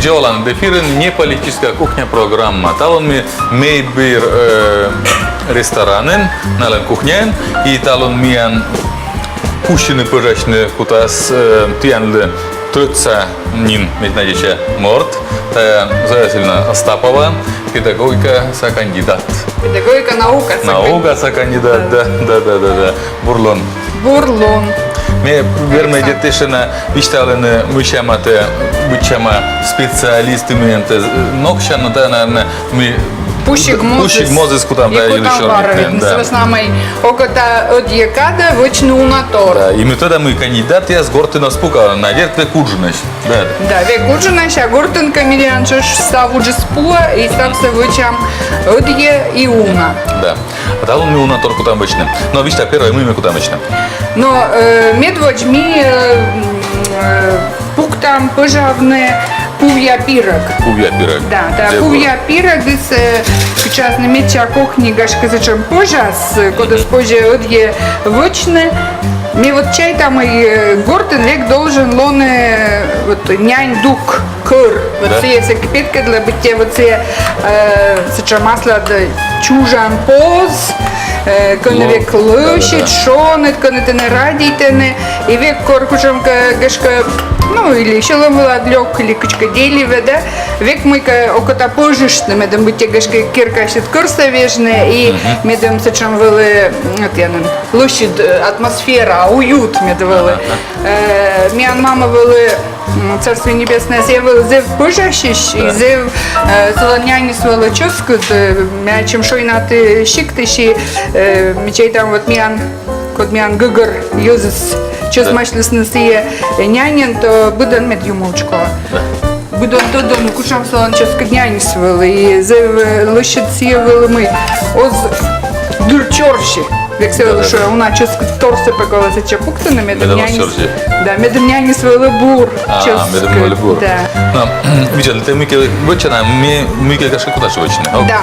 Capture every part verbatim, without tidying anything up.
Оланныд эфирын «Неполитическая кухня» программа. Талун ми Мейбир э, ресторанын, налӧн кухняын, и талун миян кусьыны, пӧжасьны кутас э, тіянлы тӧдса нин, медводдза морт, тайӧ Зоя Васильевна Остапова, педагогикаса кандидат. Педагогика наукаса. Наукаса кандидат, да, да, да, да, да. Бур лун. Бур лун. Ме вермӧй, дерт, тіянлы висьтавны, мый сяма тэ, мый сяма специалист, мый тэ ноксян, но тайӧ, наверно, ми пусйиг мозыс, пусйиг мозыс кутам, да, кутам йылысь бара, да. Сы вӧсна мый окота ӧдйӧ кадӧ вӧчны уна тор. Да, и ми тӧдам, мый кандидатъяс гортын оз пукалӧ, на, дерт, век уджынӧсь. Да. Да, век уджынӧсь, а гортын кӧ миян тшӧтш став уджыс пуӧ, и ставсӧ вӧчам ӧдйӧ и уна. Да. А талун ми уна тор кутам вӧчны. Но висьтав первой, мый ми кутам вӧчны. Но э, медводз ми э, м, э, пуктам пӧжавны пувъя пирӧг. Пувъя пирӧг. Да, да, пувъя пирӧгыс, э, кыдз шуасны, медся кокни, гашкӧ, сэтшӧм пӧжас, э, кодӧс позьӧ ӧдйӧ вӧчны. Ме вот чайта, мый э, гортын век должен лоны э, вот нянь дук кӧр. Вот сійӧс кӧ петкӧдлыны, быттьӧ вот сійӧ э, сэтшӧм аслад чужан поз, э, кӧні век лӧсьыд, шоныд, кӧні тэнӧ радейтӧны, и век кор кутшӧмкӧ, гашкӧ, ну, или сьӧлӧм вылад лёк, или кыдзкӧ деливӧ, да, век мыйкӧ окота пӧжыштны, медым быттьӧ, гашкӧ, керкасьыд кӧрсӧ вежны, и медым сэтшӧм вӧлі, м, тіянын лӧсьыд э, атмосфера, уют мед вӧлі. Э, миян мама вӧлі, м, Царствие Небесное, зэв, зэв пӧжасьысь, и зэв, э, сылӧн няньыс вӧлі чӧскыд, э, ме ачым Шойнаты сиктысь, и э, ме чайта, вот миян, код миян гӧгӧр йӧзыс чӧсмасьлісны сійӧ э, няньӧн, то быдӧн мед юмовтчис. Быдӧн тӧдӧны, кутшӧм сылӧн чӧскыд няньыс вӧлі, и зэв э, лӧсьыд сійӧ вӧлі, мый оз дыр чорсьы. Век сійӧ вӧлі шуӧ, уна чӧскыд торсӧ пӧ колӧ сэтчӧ пуктыны, медым няньыс. Да, медым няньыс вӧлі бур. А, чӧскыд, медым вӧлі бур. Да. Но, видзӧдлы, тэ мыйкӧ вӧчан, а ме мыйкӧ, гашкӧ, кутам вӧчны. Да.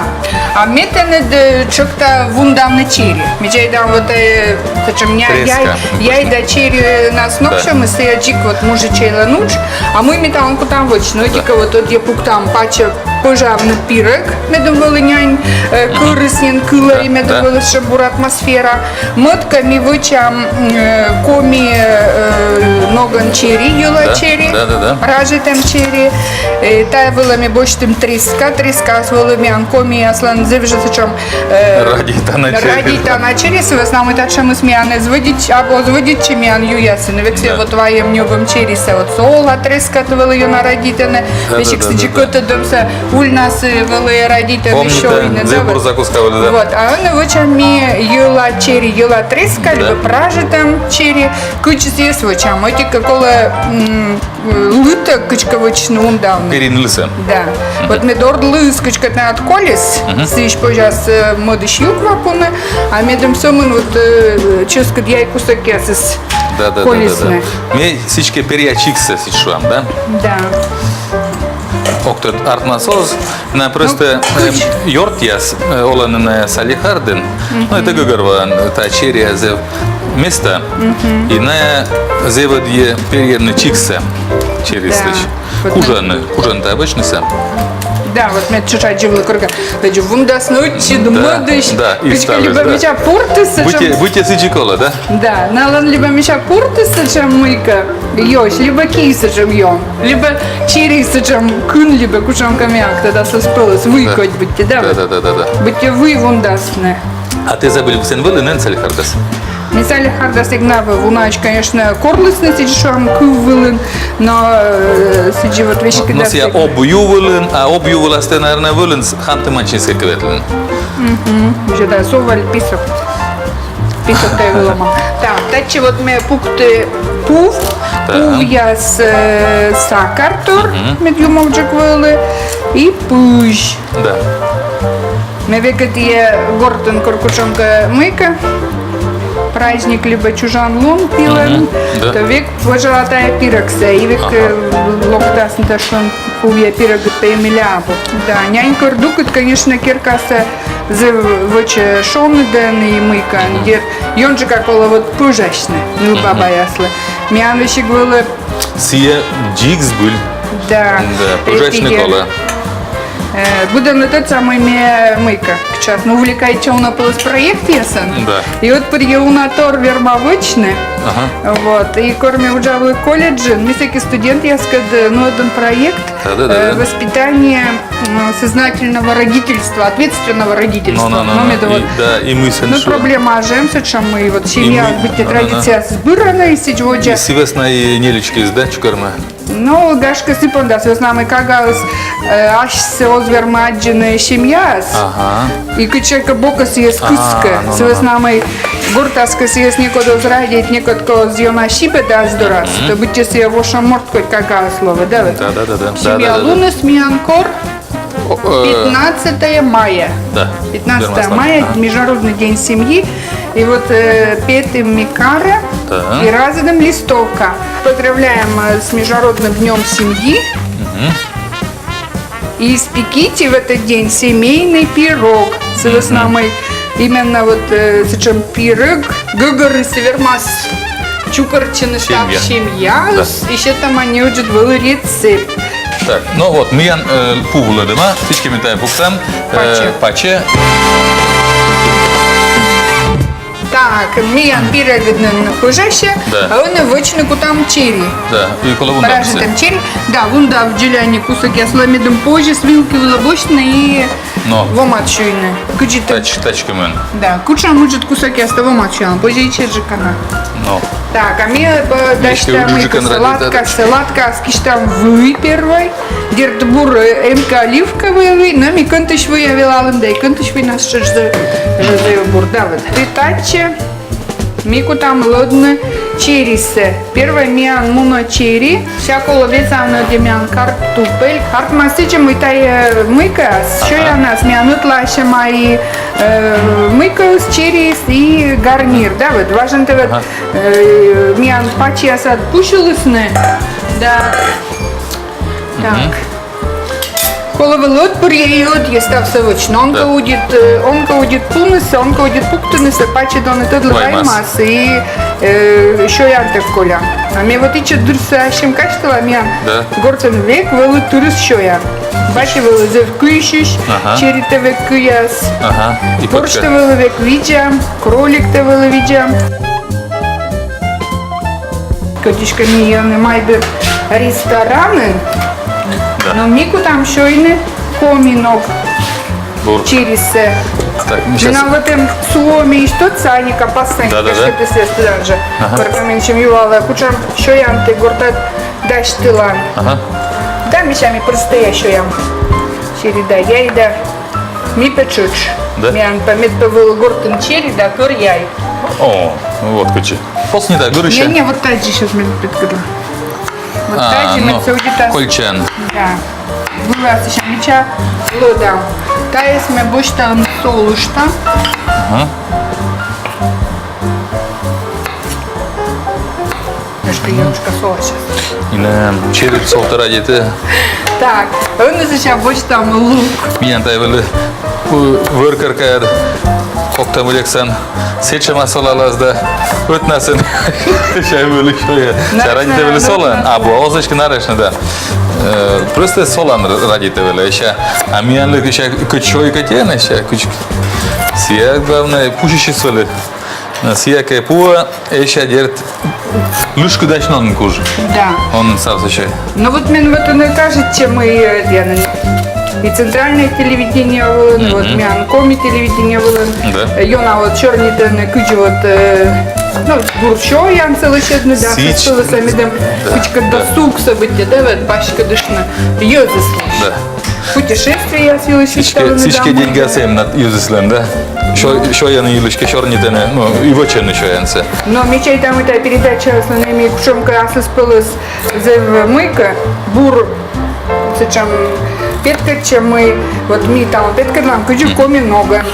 А ме тэныд э, тшӧкта вундавны чери. Ме чайта, вот э, сэтшӧм ня-, яй-, яйда черинас ноксьӧмыс, сійӧ дзик вот мужичӧйлӧн удж. А мый ми талун кутам вӧчны? Ӧтикӧ вот ӧдйӧ пуктам пачӧ пӧжавны пирӧг, медым вӧлі нянь э, кӧрыс нин кылӧ, и медым вӧлі сэтшӧм бур атмосфера. Мӧдкӧ ми вӧчам э, коми э, ногӧн чери, йӧла чери, да, да, да, пражитӧм чери. Э, тайӧ вылӧ ми босьтім треска, трескаыс вӧлі миян комияслӧн зэв жӧ сэтшӧм э, радейтана чери. Радейтана чери, сы вӧсна мый татшӧмыс миян эз вӧдитч-, абу, оз вӧдитчы миян юясын. Век сійӧ вот вайӧм-ньӧбӧм черисӧ, вот сола трескаыс вӧлі ёна радейтӧны. Да, весиг да, да, сідзи да, да. Кӧтӧдӧмсӧ ульнас вӧлі радейтӧны. Помнита, сёйны, да, зэв бур вот. Закуска вӧлі, да. Вот, а ӧні вӧчам ми йӧла чери, йӧла треска, либӧ пражитӧм чери, кыдзи сійӧс вӧчам. Ӧтикӧ колӧ м, лытӧг кыдзкӧ вӧчны вундавны. Перин лысӧ. Да. Вот мед орд лыыс кыдзкӧ тэнад колис, сыысь позяс э, мӧдысь юква пуны, а медым сӧмын вот э, чӧскыд яй кусӧкъясыс колисны. Да, да, да, да, да. Ме сідзкӧ перъя чиксӧ сідз шуам, да? Да. Ог тӧд, артмас, оз. На просто, ну, э, ёртъяс э, олӧны на Салехардын. Ну, это гӧгӧрвоан, э, та чериа зэв места. И на зэв ӧдйӧ перйӧны чиксӧ черислысь. Да. Вот кужӧны, кужӧны та обычнысӧ. Да, вот ме тшӧтш аддзывлі, кор кӧ тадзи вундасны ӧтчыд, да, мӧдысь, да, и кыдзкӧ ставыс, либӧ да. Мися пуртыс сэтшӧм. Быттьӧ, быттьӧ сідзи колӧ, да? Да, налӧн либӧ мися пуртыс сэтшӧм мыйкӧ ёсь, либӧ киыс сэтшӧм ё, либӧ чери сэтшӧм кын, либӧ кутшӧмкӧ, ме ог тӧд, аслыс пӧлӧс, вый кодь быттьӧ, да? Да, вот. Да, да, да, да. Быттьӧ вый вундасны. А тэ забыв, сэн вӧлін эн Салехардас? Ме Салехардас эг на вӧв, унаӧсь, конечно, корлісны сідзи, шуам, кыв вылын, но э, сідзи вот веськыда. Но сійӧ эг на. Объю вылын, а объю вылас тэ, наверно, вӧлін с-, Ханты-Мансийскӧ ветлін. Мгм. Уже да, со вӧлі песок. Песок тайӧ вылӧ ма. Так, татчӧ вот ме пукті пув, да. Пувъяс э, сакар тор, мед юмовджык вӧлі, и пызь. Да. Ме век ӧд, э, гортын кор кутшӧмкӧ мыйкӧ, праздник либӧ чужан лун пилӧн, мгм, да, то век пӧжала тайӧ пирӧгсӧ, и век, ага, э, локтасны татшӧм пувъя пирӧгыд, пӧ мыйла абу. Да, нянь кӧр дукыд, конечно, керкасӧ зэв вӧчӧ шоныдӧн и мыйкӧн, мгм, дерт, ёнджыка колӧ вот пӧжасьны нывбабаяслы. Миян весиг вӧлі Сійӧ дзик збыль. Да. Да, пыжасьны колӧ. Э, быдӧнлы тӧдса, мый ме мыйкӧ. Сейчас, ну, увлекайтча уна пӧлӧс проектъясӧн. Да. И вот пырйӧ уна тор верма вӧчны. Ага. Вот. И кор ме уджавлі колледжын, ми сэки студентъяскӧд, э, нуӧдім проект, да, да, да, э, да, воспитание, м, сознательного родительства, ответственного родительства. Но, но, но, но, медводз. И, да, и мый сэн... Ну, проблема жӧ эм сэтшӧм, мый вот семья, мый, быттьӧ, но, но, но, традицияыс бырӧны, и сідз водзӧ. И сы вӧсна и нелючкиыс, да, чукӧрмӧ. Но, гашкӧ, сы понда, сы вӧсна мый кагаыс, э, асьсӧ оз вермы аддзыны семьяас. Ага. И кытчӧкӧ бокӧ сійӧс кыскӧ. А, ну, ну, ну. Сы вӧсна мый гортас кӧ сійӧс некод оз радейт, некод кӧ оз ёна сибӧд ас дорас, то быттьӧ сійӧ вошӧм морт кодь кагаыс лоӧ, да, вот. Да, да, да, да. Семья луныс миян кор? О, э, пятнадцатое мая. Да. Пятнадцатое мая, ага. Международный день семьи. И вот, э, петім ми карӧ и разӧдім листовка. Поздравляем, э, с Международным днём семьи. Мгм. И испеките в этот день семейный пирог. Сы вӧсна мый именно вот, э, сэтшӧм пирог, гӧгӧрыс вермас чукӧртчыны став семьяыс. Да. И сетӧма неыджыд вӧлі рецепт. Так, ну вот, миян, э, пу вылӧ дӧма, сідзкӧ ми тайӧ пуктам, э, пачӧ. Пачӧ. Так, миян пирӧгыд нин пыжасьӧ, да, а ӧні вӧчны кутам чери. Да, и колӧ вундавны. Пражитӧм чери. Да, вундавлі дзоляник кусӧкъяс, лӧмӧдім позьӧ вилки вылӧ босьтны и вомад сюйны. Кыдзи тэ... Тач-, тачкӧмӧн. Да, кутшӧм ыджыд кусӧкъястӧ вомад сюян, позьӧ ичӧтджык на. Но. Так, а ми, э, дасьтам мыйкӧ сӧ латка, сӧ латкаас кисьтам вый первой. Дерт, бур, э, эм кӧ оливковӧй вый, но ми кӧнтысь выя велалім да, и кӧнтысь вый на тшӧтш жӧ, жӧ зэв бур, да, вот. И татчӧ ми кутам лӧдны черисӧ. Первой миян мунӧ чери. Сэсся колӧ весавны дерт миян картупель. Артмас сідзи, мый тайӧ, э, мыйкӧас, сёянас миян ӧтлаасьӧма и, э, мыйкӧыс, чериыс и гарнир, да, вот, важӧн тэ вот, э, миян пачьясад пусьылісны, да. Так. Колӧ вӧлі ӧтпырйӧ и ӧдйӧ ставсӧ вӧчны. Он кӧ удит, э, он кӧ удит пунысӧ, он кӧ удит пуктынысӧ, пачӧ донӧ тӧдлы ваймас и, э, сёянтӧг коля. А ме вот ичӧт дырсӧ ассьым казьтыла, миян гортын век вӧлі тырыс сёян. Батьӧ вӧлі зэв кыйсьысь, черитӧ век кыяс, борщтӧ вӧлі век видзам, кроликтӧ вӧлі видзам. Кӧть эськӧ ми ӧні майбыр ресторанын, но ми кутам сёйны коми ног черисӧ. Так, ми щас... На вот эм суомиысь тӧдса, а не копассаысь. Да, да, да. Кӧть эськӧ тӧдан жӧ. Ага. Кор ме менсьым юалӧ, кутшӧм сёян тэ гортад дасьтылан. Ага. Да, мися, ми простӧя сёям. Чери да яй да. Ми пӧ тшӧтш. Да? Миян пӧ, мед пӧ вӧлі гортын чери да кӧр яй. О, вот кыдзи. Посни да гӧрысь. Не, не, вот тадзи щас ме петкӧдла. Вот тадзи, мед сӧ удитас. Кольччан. Да. Вылас сэсся мича лӧдам. Тайӧс ме босьта, солышта. Ага. Немножко, немножко сола щас. И на чери солтӧ радейтӧ. Так, ӧні сэсся босьтам лук. Миян тайӧ вӧлі, э, вӧр кӧркаяд, коктӧм ӧлексан. Сэтшӧма солалас да ӧтнасӧн. Сэсся вӧлі сёйӧ. Сэсся радейтӧ вӧлі солаӧн. А, бо, оз эськӧ нарошнӧ, да. Э, просто солаӧн р-, радейтӧ вӧлі. Сэсся, а миянлы сэсся кыдз сёйӧ, кӧть ӧні сэсся, кыдз. Сійӧ, главнӧй, пусьысьыс вӧлі. Сійӧ кӧ пуӧ, сэсся, дерт, лышкыдасьны он куж. Да. Он ставсӧ сёйӧ. Но вот мен вот ӧні кажитчӧ, мый, э, и центральнӧй телевидение вылын, вот миян коми телевидение вылын. Да. Э, ёна вот сёрнитӧны кыдзи вот, э, ну, бур сёянсӧ лӧсьӧдны, да, сідз, кыдз пӧлӧсӧ медым, да, кыдзкӧ досугсӧ быттьӧ, да, вот паськӧдыштны йӧзыслысь. Да. Путешествиеяс йылысь висьталӧны. Сідзкӧ деньгаяс эм на йӧзыслӧн, да? Сё-, сёйӧны йылысь кӧ сёрнитӧны, ну, и вӧчӧны сёянсӧ. Но ми чайтам, мый тайӧ передачаяслӧн эм и кутшӧмкӧ аслыспӧлӧс зэв мыйкӧ, бур сэтшӧм петкӧдчӧм, мый вот ми талун петкӧдлам, кыдзи коми ногӧн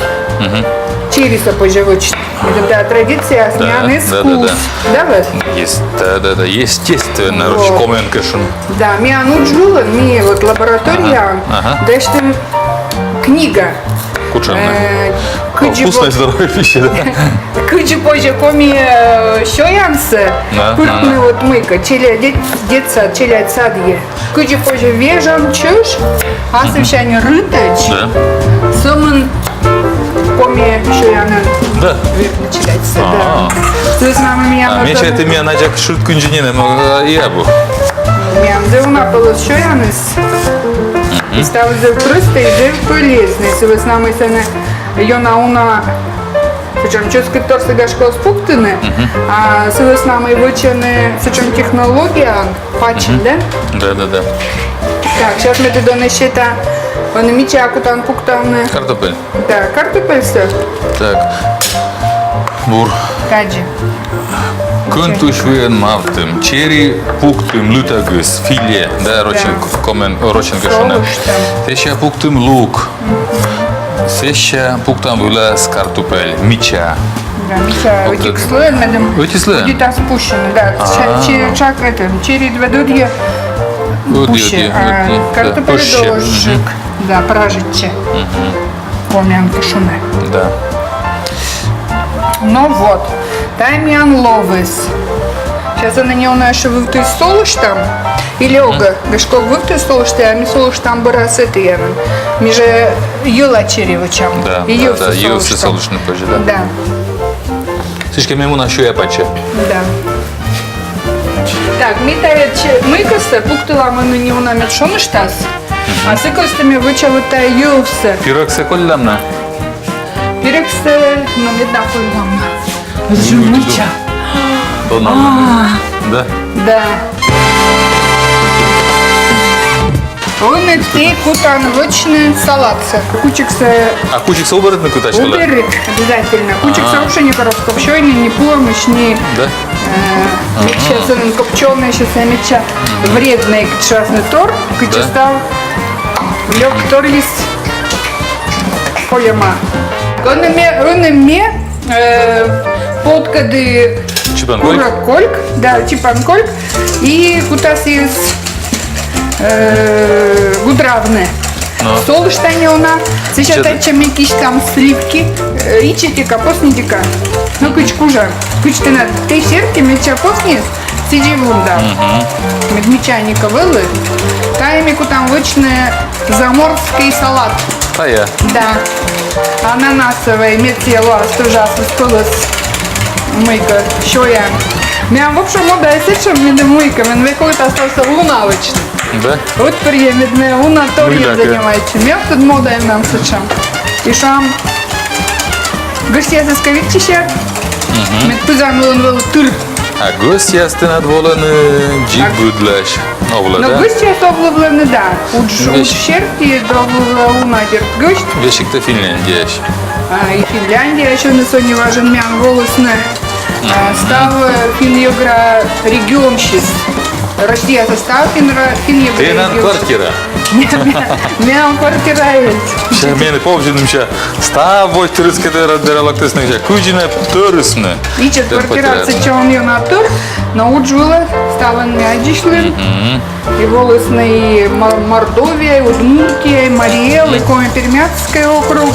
черисӧ позьӧ вӧчны. Медым тайӧ традицияыс миян эз кув. Да, да, да. Да, вот? Ес-, да, да, да, естественно, вот. Короче, комиӧн кӧ шуны. Да, миян удж вылын, ми вот лабораторияын дасьтім книга. Кучем, да? Э, О, кыдзи вкусная, по- здоровая пища, да? Кыдзи позьӧ коми э, сёянсӧ Да, пыртны да, да. Вот мыйкӧ челядь, детсад, челядь садйӧ. Кыдзи позьӧ вежон чӧж, асывсянь рытӧдз. Да. Сӧмын коми сёянӧн Да. вермӧ челядьсӧ, да. А. Сы вӧсна мый миян А, ме отын- чайті, миян ачыс шыд кындзи нинӧм, э, и абу. Миян зэв уна пӧлӧс сёяныс. И ставыс зэв прӧстӧй, и зэв полезнӧй. Сы вӧсна мый сэні ёна уна сэтшӧм чӧскыдторсӧ, гашкӧ, оз пуктыны. А сы вӧсна мый вӧчӧны сэтшӧм технологияӧн пачын, да? Да, да, да. Так, сейчас ме ті донӧ сета. Ӧні мича кутан пуктавны. Картопель. Да, картопельсӧ. Так. Бур. Тадзи. Кӧнтусь выйӧн мавтӧм, чери пуктӧм лытагыс, филе, да, рочӧн, Да. коми, рочӧн кӧ шуны. Солыштӧм. Сэсся пуктӧм лук. Сэсся пуктам вылас картопель, мича. Да, мича. Вот Ӧти это. Слоен, медым. Ӧти слоен? Ӧти тас пусьыны, да. А. Че- чак это, чери две додье Ӧти, пуще, ӧти, а ӧти. картопель Да, пуще. должик. Да, пражитче. Комиянка шуны. Да. Ну вот. Тайӧ миян ловыс. Сейчас ӧні неуна ещё вывті солыштам. Или огӧ, гашкӧ, вывті солышті, а ми солыштам бара сэтіянын. Ми жӧ йӧла чери вӧчам. Да, И да, йӧвсӧ да, йӧвсӧ солыштам. Солыштны позьӧ, да. Да. Сідзкӧ, ме муна сёя пачӧ. Да. Так, ми тайӧ че- мыйкӧсӧ пуктылам ӧні неуна, мед шоныштас. А сыкӧстӧ ме вӧча вот тайӧ йӧвсӧ. Пирӧгсӧ коллям на? Пирӧгсӧ, но, мед на коллям на. Жымуча. Тонавлӧ. Да? Да. Ӧні ті кутан вӧчны салатсӧ. Кучиксӧ. А кучиксӧ уберитны кутаськӧ? Уберит обязательно. Кучиксӧ Ага. Вообще не коробка. Всё, не, не помощь, не Да? Э, мича сӧмын копчёнӧй, сейчас мича вреднӧй, кыдз шуасны, тор, кыдз Да. Став лёк торйыс кольӧма. Ӧні ме, ӧні ме, э, поткӧді Чипан кольк? Курӧк кольк, да, чипан кольк. И кута сійӧс э, гудравны. Ну. Солышта неуна. Сейчас татчӧ ми кисьтам сливки. Э, ичӧтика, поснийтіка. Ну, кыдз кужан. Кыдз тэнад, тэ серти, мича посниыс, сідзи вунда. Мед мича некӧн вӧлі. Тайӧ ми кутам вӧчны заморский салат. Тайӧ. Да. Ананасовӧй, мед сійӧ лоас тоже аслыспӧлӧс мыйкӧ сёян. Миян вообще модаыс сэтшӧм, медым мыйкӧ, мен век локтас ставсӧ уна вӧчны. Да? Вот пӧръя, мед ме уна торйӧн занимайтчи. Миян тут модаыс менам сэтшӧм. И шуам, гӧсьтъясӧс кӧ виччысям, мед пызан вылын вӧлі тыр. А гӧсьтъяс тэнад волӧны дзик быдлаысь. Овлӧ, да? Но гӧсьтъяс овлывлӧны, да. Удж, удж серти, да, овлывлӧ уна, дерт, гӧсьт. Весиг тай Финляндияысь. А, и Финляндияысь ӧні со неважӧн миян волісны. А, став, э, финн-йӧгра регионсьыс. Россияса став финн-йӧгра регионсьыс. Тэнад квартира. Миян квартира есть. Сейчас менӧ повзьӧдны, сейчас став водзті рыскӧ дӧра, дӧра локтісны, сейчас кыдзи нӧ тӧрисны. Ичӧт квартира сэтшӧм ёна тыр, но удж вылӧ ставӧн ме аддзысьлі. И волісны и Мо-, Мордовия, и Удмуртия, и Марий Эл, и Коми-Пермяцкий округ,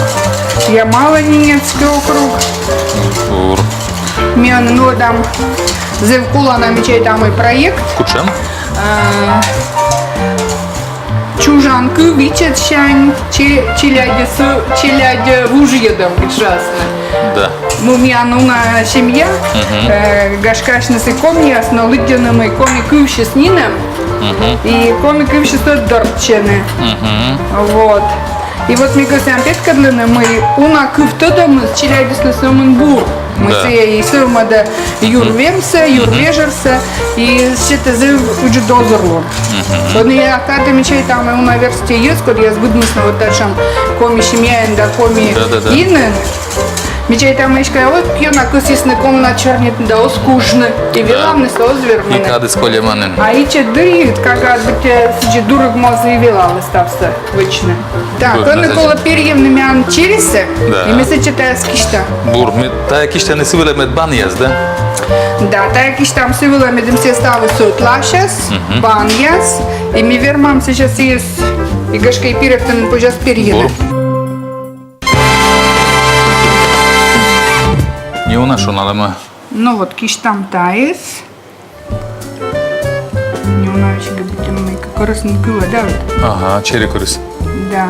Ямало-Ненецкий округ. Бур. Ми ӧні нуӧдам зэв колана, ми чайтам, и проект. Кутшӧм? А, чужан кыв ичӧтсянь че-, челядьӧс, челядь вужйӧдӧм, кыдз шуасны. Да. Миян уна семья, э, гашкӧ, асьныс и комияс, но лыддьӧны, мый коми кывсьыс нинӧм, и коми кывсьыс ӧтдортчӧны. Вот. И вот ми кӧсъям петкӧдлыны, мый уна кыв тӧдӧмыс челядьыслы сӧмын бур. Мый сійӧ и сӧвмӧдӧ юр вемсӧ, юр вежӧрсӧ, и сетӧ зэв ыджыд озырлун. Ӧні я кадӧ, ми чайтам, и уна верстьӧяс, кодъяс быдмисны вот татшӧм коми семьяын да коми инын. Ми чайтам, эськӧ оз ёна кӧсйисны комнат сёрнитны да оз кужны. И велавнысӧ оз вермыны. И кадыс кольӧма нин. А ичӧт дырйи кагад быттьӧ сідзи дурӧг моз и велалӧ ставсӧ вӧчны. Так, ӧні колӧ перйӧмны миян черисӧ. Да. И ме сэтчӧ тайӧс кисьта. Бур, ме тайӧ кисьтӧны сы вылӧ, мед банъяс, да? Да, тайӧ кисьтам сы вылӧ, медым сійӧ ставыс ӧтлаасяс, банъяс. И ми вермам сейчас сійӧс, и гашкӧ и пирӧгтӧмӧн позяс перйыны. Бур. Ёна шоналӧма. Ну вот, кисьтам тайӧс. Ёна весиг быттьӧ мыйкӧ кӧрыс нин кыла, да вот? Ага, чери кӧрыс. Да.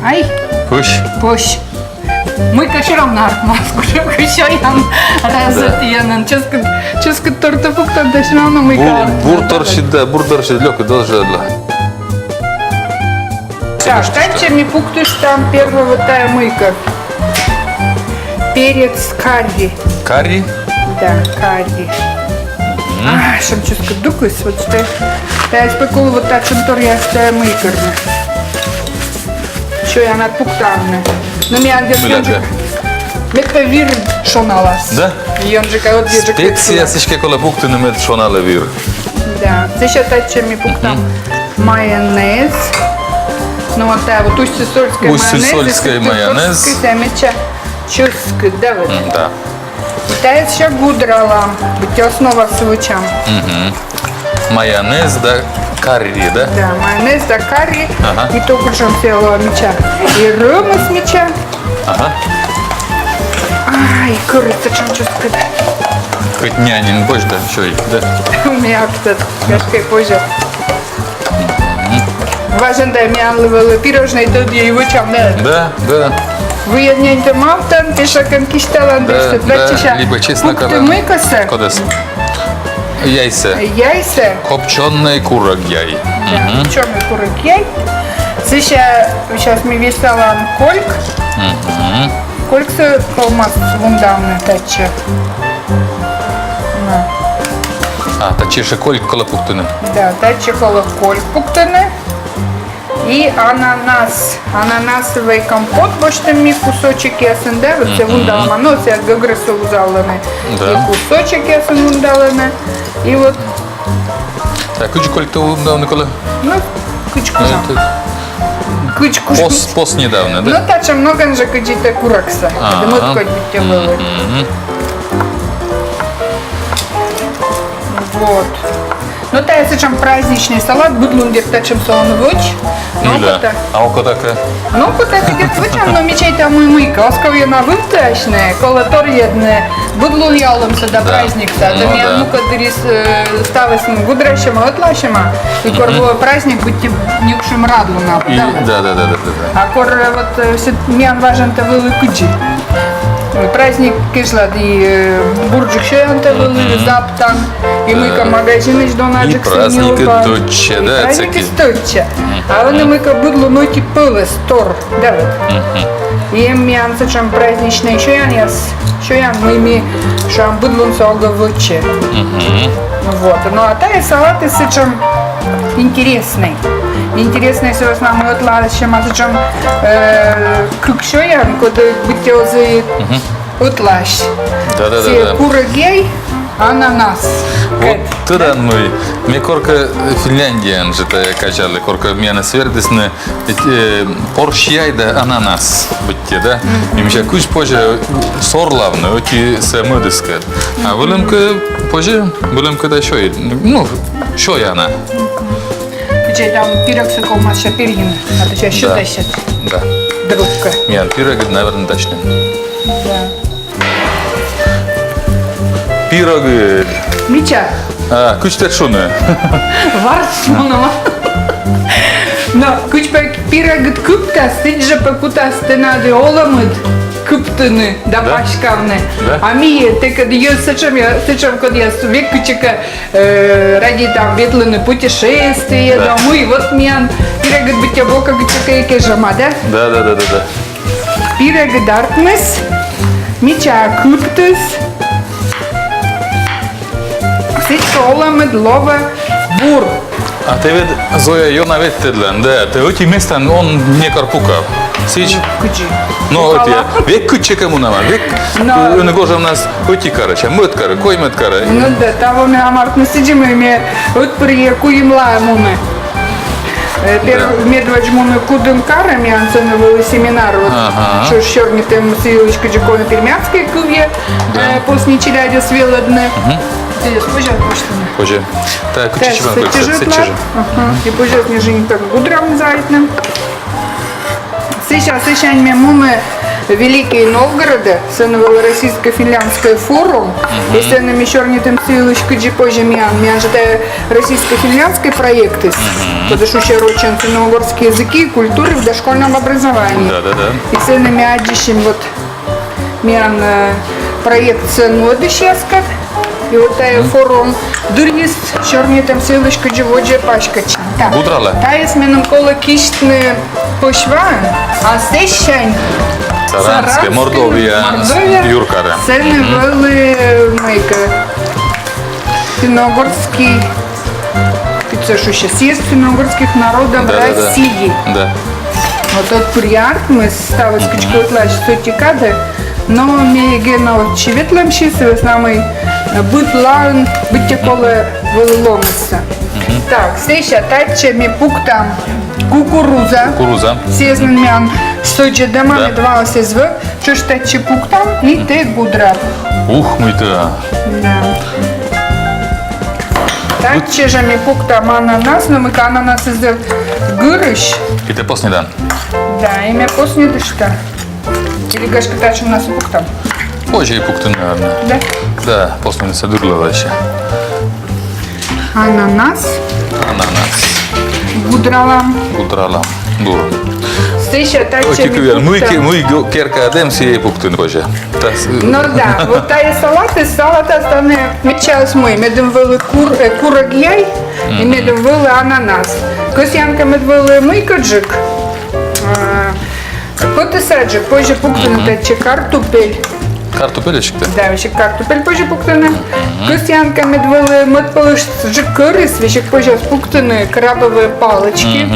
Ай! Пӧсь. Пӧсь. Мыйкӧ всё равно артмас, кутшӧмкӧ сёян разӧ тіянӧн. Чӧскыд, чӧскыд торта пуктан да всё равно мыйкӧ артмас. Бур торсьыд, да, бур торсьыд, лёкыд, должен. Так, татчӧ ми пуктыштам первой вот тайӧ мыйкӧ. Перец карри. Карри? Да, карри. А, сэтшӧм чӧскыд дукыс, вот что. Тайӧс пӧ колӧ вот татшӧм торъястӧ мыйкӧ. Сёянӧс пуктавны. Но миян ёнджыка. Мед пӧ вир шоналас. Да? Ёнджыка, вот ёнджыка. Специяс сідзкӧ колӧ пуктыны, мед шоналӧ вир. Да. Сэсся татчӧ ми пуктам майонез. Ну вот тайӧ вот усть-сысольскӧй майонез. Усть-сысольскӧй майонез. Сійӧ мича чӧскыд, да вот. М, да. Тайӧс сэсся гудралам, быттьӧ основасӧ вӧчам. Мгм. Майонез да карри, да? Да, майонез да карри. Ага. И то кутшӧм сійӧ лоӧ мича. И рӧмыс мича. Ага. Ай, кӧрыс сэтшӧм чӧскыд. Кӧть няньӧн босьт да сёй, да? Ме ак тӧд, гашкӧ, позьӧ. Важӧн да, миянлы вӧлі пирожнӧй тӧдйӧ и вӧчам, да? Да, да. Выйӧн няньтӧ мавтан, пешакӧн кисьталан, да, да, да, либӧ чеснокалан. Пукты мыйкӧсӧ. Кодӧс? Яйсӧ. Яйсӧ. Копчённӧй курӧг яй. Да, мгм, копчённӧй курӧг яй. Сэсся, сейчас ми весалам кольк. Мгм. Кольксӧ ковмас вундавны татчӧ. На. А, татчӧ ещӧ кольк колӧ пуктыны. Да, татчӧ колӧ кольк пуктыны. И ананас. Ананасӧвӧй компот босьтам ми кусочекъясӧн, да, вот сійӧ вундалӧма, но сійӧ гӧгрӧссӧ вузалӧны. Да. И кусочекъясӧн вундалӧны. И вот. Так, кыдзи кольктӧ вундавны колӧ? Ну, кыдз кужам. Кыдз кужам. Пос, пос недавно, да? Ну, татшӧм ногӧн жӧ, кыдзи тэ курӧгсӧ. Ага. Мӧд кодь быттьӧ вӧлі. Мгм. Вот. Но тайӧ сэтшӧм праздничнӧй салат, быд лун, дерт, татшӧмсӧ он вӧч. Но окота. А окота кӧ? Но окота кӧ, дерт, вӧчам, но ме чайта, мый, мыйкӧ. Оз ков ёна вывті асьныс, колӧ торйӧдны быд лунъя олӧмсӧ да праздниксӧ. Да. Да, миян мукӧддырйиыс, э, ставыс нин гудрасьӧма, ӧтлаасьӧма. И кор лоӧ праздник, быттьӧ нюкшӧм радлуна. Да, да, да. А кор, э, вот, э, всё, миян важӧн тайӧ вӧлі кыдзи. Праздник кежлӧ и, э, бурджык сёян тайӧ вӧлі, заптан. И мыйкӧ магазинысь донаджык сійӧ нин праздникыс тӧдчӧ, да, праздникыс тӧдчӧ. А ӧні мыйкӧ быд лун ӧти пӧлӧс тор, да вот. И эм миян сэтшӧм праздничнӧй сёянъяс, сёян, мый ми шуам, быд лунсӧ огӧ вӧчӧ. Вот. Ну а тайӧ салатыс сэтшӧм интереснӧй. Интереснӧй сы вӧсна, мый ӧтлаасьӧма сэтшӧм, э, кык сёян, коді быттьӧ оз и ӧтлаась. Да, да, да. Сійӧ курӧг яй, ананас. Вот тӧдан мый. Ме коркӧ Финляндияын жӧ тайӧ казялі, коркӧ миянӧс вердісны, э, порсь яй да ананас быттьӧ, да? И мися, кыдз позьӧ сорлавны ӧти сійӧ мӧдыскӧд. А вӧлӧмкӧ позьӧ, вӧлӧмкӧ да сёй. Ну, сёяна. Кыдзи там пирӧгсӧ ковмас сэсся перйыны, а то сэсся сьӧд эськӧ. Да. Дружкӧ. Миян пирӧгыд, наверно, дасьтӧм. Да. Пирӧгыд. Мича. А, кыдз тӧд шуны? Варц шуны. Но кыдз пӧ пирӧгыд кыптас, сідз жӧ пӧ кутас тэнад олӧмыд кыптыны да паськавны. Да? А ми тэкӧд йӧз сэтшӧм, сэтшӧм, кодъяс век кытчӧкӧ, э, радейтам ветлыны путешествие, да, домой. Вот миян пирӧгыд быттьӧ бокӧ кытчӧкӧ и кежӧма, да? Да, да, да, да, да. Пирӧгыд артмис, мича кыптіс. Сідзкӧ олӧмыд лоӧ бур. А тэ ведь, Зоя, ёна ветлӧдлан, да, тэ ӧти местаын он некор пукав. Сідз. Кыдзи? Но ӧти, век кытчӧкӧ мунан, век. Но ӧні гожӧмнас ӧти карӧ, сэсся мӧд карӧ, коймӧд карӧ. Ну да, таво ме ам артмы сідзи, мый ме ӧтпырйӧ Куимлаӧ муні. Э, пер-, медводз муні Кудымкарӧ, миян сэні вӧлі семинар, вот, ага, чӧж сёрнитім сы йылысь, кыдзи колӧ пермяцкӧй кывйӧ, да, э, посни челядьӧс велӧдны. Мгм. Сідз позьӧ гожтыны? Позьӧ. Так, кыдзи чипан кольцо, сэтчӧ жӧ. Ага. И позьӧ снежинка гудрамны заводитны. Сэсся, сэсся ме муні Великий Новгороде, сэні вӧлі российско-финляндскӧй форум, и сэні ми сёрнитім сы йылысь, кыдзи позьӧ миян, миян жӧ тайӧ российско-финляндскӧй проектыс, кодӧс шусьӧ рочӧн финно-угорские языки и культуры в дошкольном образовании. Да, да, да. И сэні ми аддзысим вот миян э, проектсӧ нуӧдысьяскӧд. И вот тайӧ форум дырйиыс сёрнитім сы йылысь, кыдзи водзӧ паськӧдчам. Так. Гудралӧ. Тайӧс меным колӧ кисьтны пӧсь ваӧн, а сэсянь Саранскӧй, Мордовия, Мордовия, юркарӧ. Сэні вӧлі мыйкӧ финно-угорский, кыдзи шусьӧ, съезд финно-угорских народов Да, да, да. России. Да. Вот ӧтпырйӧ артмис, ставыс кыдзкӧ ӧтлаысь сӧтӧ кадӧ, но ме ӧд на отсӧг ветлӧмаӧсь, сы вӧсна мый быдлаын быттьӧ колӧ вӧлі лоны сэсся. Так, сэсся татчӧ ми пуктам кукуруза. Кукуруза. Сійӧс нин миян сӧдзӧдӧма, Да. мед ваыс эз вӧв, тшӧтш татчӧ пуктам, и тэ гудрав. Ух, мыйта. Да. Татчӧ жӧ ми пуктам ананас, но мыйкӧ ананас эз гырысь. И тэ посньӧдан. Да, и ме посньӧдышта. Или гашкӧ татчӧ ананас пуктам. Позьӧ и пуктыны, наверно. Да. Да, посньӧдны сэсся дыр лоӧ ещё. Ананас. Ананас. Гудралам. Гудралам. Дур. Сэсся татчӧ Ой, ми кывъян. Мый ке-, пуктам. мый ке-, керкаӧ эм, сійӧ пуктыны позьӧ. Тас- Ну да, вот тайӧ салатыс, салатас тані медся эз мый, медым вӧлі кур-, э, курӧг яй, и медым вӧлі ананас. Кӧсъян кӧ мед вӧлі мыйкӧджык, а, кӧтасаджык, позьӧ пуктыны татчӧ картупель. Картупель ещё-то? Да, ещё картупель позьӧ пуктыны. Кӧсъян кӧ мед вӧлі мӧд пӧлӧсджык кӧрыс, весиг позьӧ пуктыны крабовые палочки.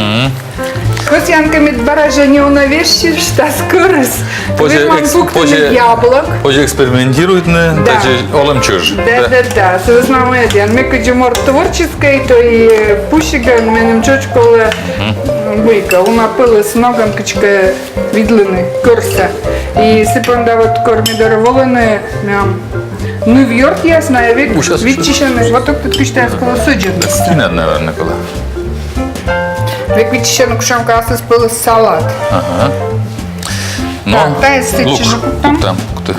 Кӧсъян кӧ мед бара жӧ неуна вежсьыштас кӧрыс, позьӧ верман экс-, пуктыны позьӧ яблок. Позьӧ экспериментируйтны, да, даже олӧм чӧж. Да, да, да. Сы вӧсна мый ӧд ме кыдзи морт творческӧй, то и пусигӧн меным тшӧтш колӧ мыйкӧ, уна пӧлӧс ногӧн кыдзкӧ видлыны кӧрсӧ. И сы понда вот кор ме дорӧ волӧны, мем, ныв ёртъяс, найӧ век виччысьӧны, вот ӧктыд кыдз тайӧс колӧ сӧдзӧдны. Кинад, наверно, колӧ. Век виччысьӧны, кутшӧмкӧ аслыспӧлӧс салат. Ага. Но, Так, тайӧс сэтчӧ жӧ пуктам. Пуктам, пуктам.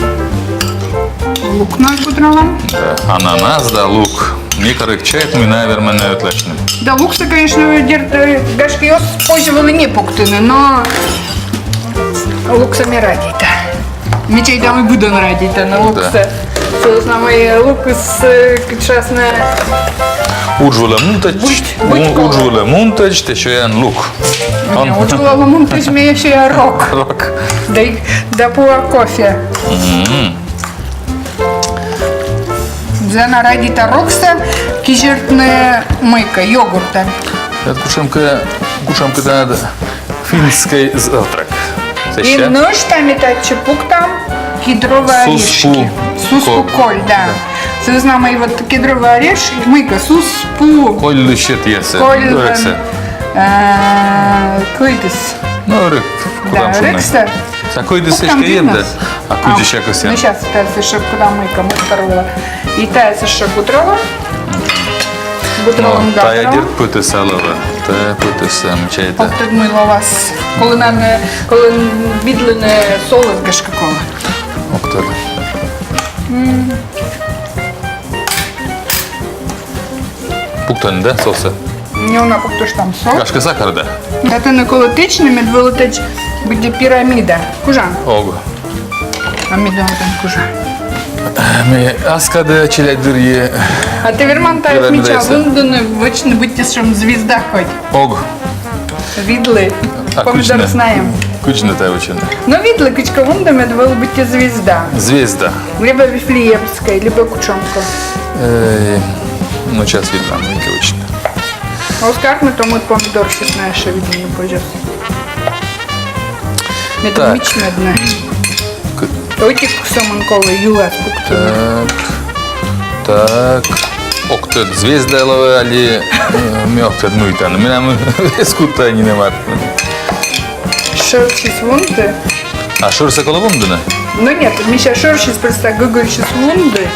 Лук на гудралам. Да, ананас да лук. Некор эг чайт, мый найӧ вермӧны ӧтлаасьны. Да, луксӧ, конечно, дерт, э, гашкӧ, эз позь вӧлі не пуктыны, но луксӧ ме радейта. Ме чайта, мый быдӧн радейтӧны луксӧ. Сы вӧсна мый лукыс, э, кыдз шуасны, удж вылӧ мунтӧдз, удж вылӧ мунтӧдз тэ сёян лук. Не, удж вылӧ мунтӧдз ме сёя рок. Рок. Да и, да пуа кофе. Зэв ёна радейта роксӧ кизьӧртны мыйкӧ йогуртӧн. Ӧд кутшӧмкӧ, кутшӧмкӧ тайӧ финскӧй завтрак. И нӧшта ми татчӧ пуктам кедровые орешки. Сус пу. Сус пу коль, да. Сы вӧсна мый вот кедровые орешки, мыйкӧ, сус пу. Коль лысьӧ тайӧс. Коль лысьӧ. Э, кӧйтыс. Но, рык. Да, рыксӧ. Сійӧ кӧйтыс эськӧ ӧд да. А кыдзи сійӧ кӧсъян? Ну, сейчас тайӧс ещё кутам мыйкӧ, мыйкӧ. И тайӧс ещё гудралам. Гудралам, гудралам. Тайӧ дерт пӧтӧса лоӧ. Тайӧ пӧтӧса, ме чайта. Ог тӧд, мый лоас. Колӧ на, колӧ видлыны, солӧн гашкӧ колӧ. Ог тӧд. Пуктан, да, солсӧ? Неуна пуктыштам сол. Гашкӧ, сакар да. Да, тані колӧ тэчны, мед вӧлі тадз быттьӧ пирамида. Кужан? Ог. А ме да ог кужа. Ме ас кадӧ челядьдырйи. А тэ верман тайӧс мича вундыны, вӧчны быттьӧ сэтшӧм звезда кодь? Ог. Видлы. А помидорыс найӧ эм. Кыдз нӧ тайӧ вӧчны? Но видлы, кыдзкӧ вунді, мед вӧлі быттьӧ звезда. Звезда. Либӧ Вифлеемскӧй, либӧ кутшӧмкӧ. Эй, ну, сейчас видлам, мыйкӧ вӧчны. Оз картны, то мӧд помидорсьыс на ещё видлыны позьӧ. Медым мичмӧдны. Ӧтик сӧмын колӧ юас пуктыны. Так. Так. Ог тӧд, звезда лоӧ али, э, ме ог тӧд, мый тані. Менам эз кут тайӧ нинӧм артмыны. Шӧрсьыс вунді. А шӧрсӧ колӧ вундыны? Ну нет, мися, шӧрсьыс просто гӧгыльсьыс вунді.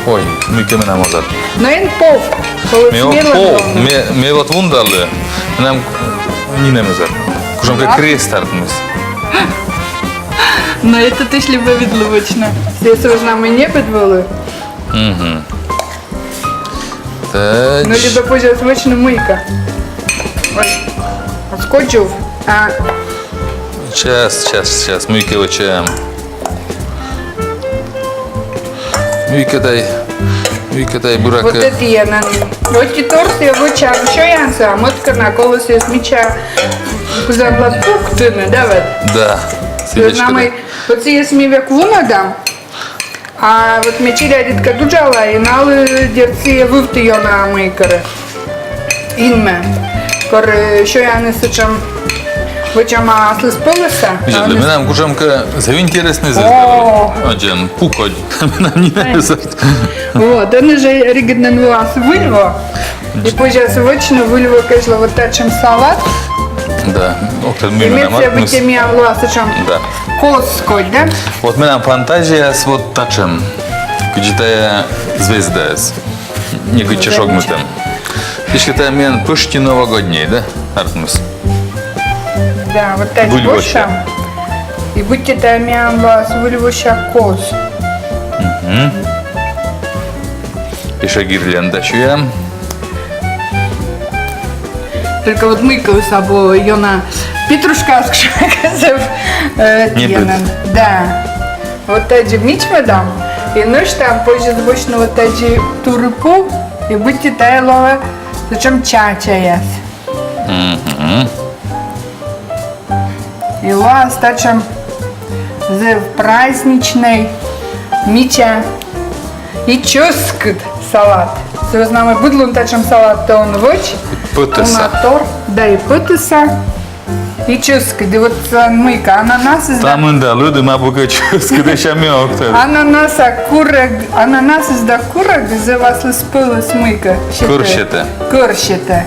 Ой, мыйкӧ менам оз артмы. Но эн пов. Ме ог пов, ме, ме вот вундалі. Менам нинӧм оз артмы. Кутшӧмкӧ крест артмис. Но это ты либо видлы вӧчны. Если уж нам и не подвалы. Мгм. Ну, либо позже вӧчны мыйкӧ. Ой. Скотчув. А, Сейчас, сейчас, сейчас. Мыйкӧ вӧчам. Мыйкӧ тай. Мыйкӧ тай, буракӧ. Вот это я на. Вот и торс я вӧчам сёянсӧ, а мӧд кӧ на колӧ сійӧс мича кузя вылад пуктыны, да вот. Да. Сійӧ вӧчны мый, вот сійӧс ми век вунӧдам. А вот ме челядьыдкӧд уджала, и налы, дерт, сійӧ вывті ёна мыйкӧ. Инмӧ. Кор, э, сёяныс сэтшӧм вӧчӧма аслыспӧлӧса. Видзӧдлы, менам кутшӧмкӧ зэв интереснӧй зэв. О. Аддзан, пукодь. Менам не нравится. Вот, ӧні жӧ регыд нин лоас выль во. И позяс вӧчны выль во кежлӧ вот татшӧм салат. Да. Ох, это И мед сійӧ быттьӧ миян лоас сэтшӧм. Да. Коз скотч, да? Вот менам фантазияыс вот татшӧм. Кыдзи тайӧ звездаяс. Некытчӧ шогмытӧм. Эськӧ тайӧ миян пӧшти новогодней, да? Артмис. Да, вот тадз вӧчам. И быттьӧ тайӧ миян лоас выль вося коз. Мгм. Ещӧ гирлянда сёям. Только вот мыйкӧ лысьтӧм ёна петрушкаыс, кутшӧмкӧ зэв, э, тіянӧн. Да. Вот тадзи мичмӧдам. И нӧшта позьӧ вӧчны вот тадзи турипу. И быттьӧ тайӧ лоӧ сэтшӧм чачаяс. Мгм. И лоас татшӧм зэв праздничнӧй, мича и чӧскыд салат. Сы вӧсна мый быд лун татшӧм салаттӧ он вӧч. Пӧтӧса. Уна тор, да и пӧтӧса. И чӧскыд, и вот, э, мыйкӧ, ананасыс да. Та мында лыдым абу кӧ чӧскыд, ещӧ ме ог тӧд. Ананаса курӧг, ананасыс да курӧг зэв аслыспӧлӧс мыйкӧ. Кӧр сетӧ. Кӧр сетӧ.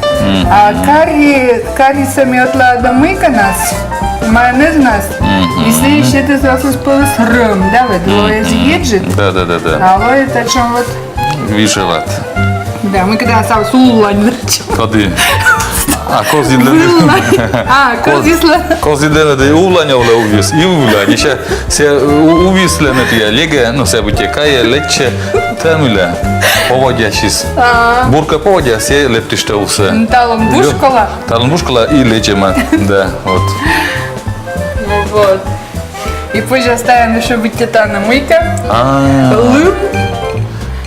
А карри, каррисӧ ме ӧтлаӧда мыйкӧнас, майонезнас. И сійӧ сетӧ аслыспӧлӧс рӧм, да, вот, лоӧ эз еджыд. Да, да, да, да. А лоӧ татшӧм вот. Вижӧват. Да, мыйкӧ да сав суллань. Кӧдзыд. А козйыдлӧн. А, козйыдлӧн. Козйыдлӧн да уллань овлӧ увйыс. И увлань. Ещӧ сійӧ у-, увйыслӧн да легӧ, ну, сійӧ быттьӧ кайӧ, лэччӧ. Тӧмылӧ. Поводдяысь. А. Бур кӧ поводдя, сійӧ лэптыштӧ увсӧ. М, талун бушкала. Талун бушкала и лэччӧма. Да, вот. Ну вот. И позяс тайӧ ещӧ быттьӧ тані мыйкӧ. А. Лым. Ну, ну,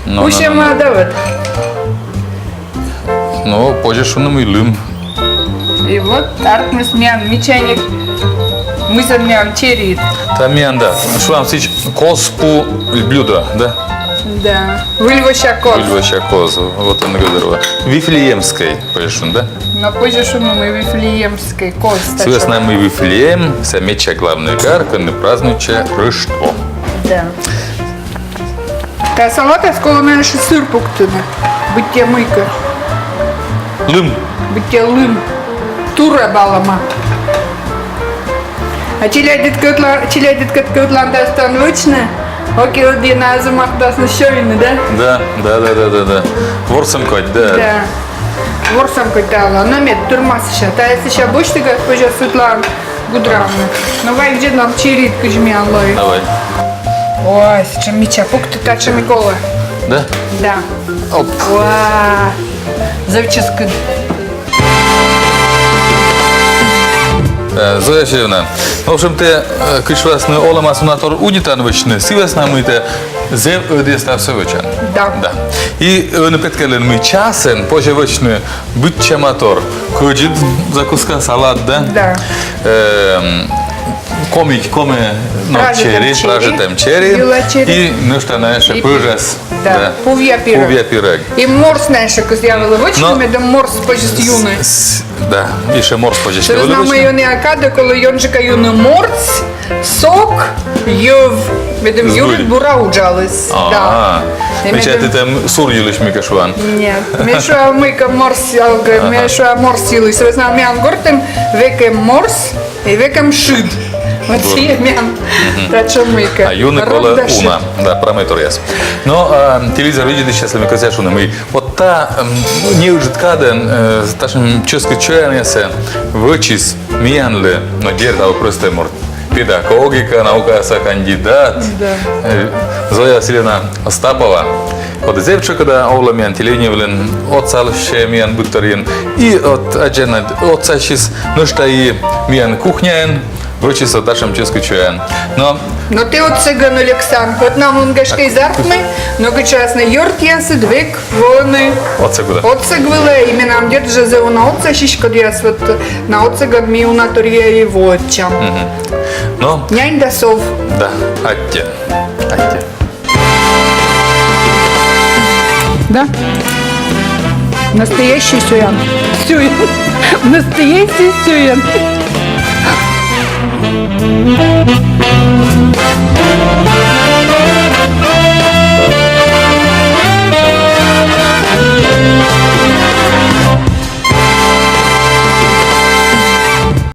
ну, ну. Усьӧма да вот. Ну, позьӧ шуны, мый лым. И вот артмис миян мичаник, мыйсӧ миян чериыд. Та миян да. Шуам, сідз коз пу блюдо, да? Да. Выль вося коз. Выль вося коз. Вот он, говорю. Вифлеемскӧй, позьӧ шуны, да? Но позьӧ шуны, мый Вифлеемскӧй коз. Сы вӧсна мый Вифлеем, сійӧ медся главнӧй гар, кӧні празднуйтчӧ Рӧштво. Да. Та салатас колӧ на ещӧ сыр пуктыны. Быттьӧ мыйкӧ. Лым. Быттьӧ лым. Турӧбалӧма. А челядьыдкӧд ла-, челядьыдкӧд кӧ ӧтлаын да ставӧн вӧчны, окей, ӧдйӧ на азымахдасны сёйны, да? Да, да, да, да, да, да. Ворсӧм кодь, да. Да. Ворсӧм кодь да ла. Но мед тырмас сэсся. Тайӧс сэсся босьтігас позяс ӧтлаын гудравны. Но вай видзӧдлам чериыд кыдз миян лои. Давай. Ой, сэтшӧм мича пукты, татшӧм и колӧ. Да? Да. Оп. Уа. Зэв чӧскыд. Э, Зоя Сергеевна, в общем, тэ, э, кыдз шуасны, олӧмас уна тор удитан вӧчны, сы вӧсна мый тэ зэв ӧдйӧ ставсӧ вӧчан. Да. Да. И, э, ӧні петкӧдлін, мый часын позьӧ вӧчны быдсяма тор. Кӧдзыд, закуска, салат, да? Да. Эм, коми, коми, но, ражитӧм чери, чери, ражитӧм чери. Йӧла чери. И нӧшта на ещӧ пӧжас. Да. Да. Пувъя пирӧг. Пувъя пирӧг. И морс на ещӧ кӧсъя вӧлі вӧчны, но медым морс позьӧ юны. С-, с-, да, ещӧ морс позьӧ вӧлі вӧчны. Сы вӧсна мый ӧні кадӧ колӧ ёнджыка юны морс, сок, йӧв, медым юрыд бура уджаліс. А. Да. И медым... Мися, тэ там сур йылысь мыйкӧ шуан. Нет. Ме шуа, мыйкӧ морс, ага, ме шуа морс йылысь. Сы вӧсна миян гортын век эм морс, и век эм шыд. Вот сійӧ миян татшӧм мыйкӧ. А юны колӧ уна. Да, прамӧй торъяс. Но, а, телевизор видзӧдысьяслы ме кӧсъя шуны, мый вот та, м, неыджыд кадӧн, э, татшӧм чӧскыд сёянъяссӧ вӧчис миянлы, но, дерт, абу прӧстӧй морт. педагогика наукаса кандидат, Да. э, Зоя Васильевна Остапова. Вот зэв тшӧкыда овлӧ миян телевидение вылын, отсалӧ миян быдторйӧн. И вот аддзан, отсасис нӧшта и миян кухняын, вӧчис вот татшӧм чӧскыд сёян. Но Но тэ отсӧгӧн, Александр, кӧть на мун, гашкӧ, эз артмы, но кыдз шуасны, ёртъясыд век вӧліны. Отсӧг вылӧ. Отсӧг вылӧ, и менам дерт жӧ зэв уна отсасьысь, кодъяс вот на отсӧгӧн ми уна торъя и вӧчам. Но, Нянь да сов. Да, аттьӧ. Аттьӧ. Да. Настоящий сёян. Сёян. Настоящий сёян.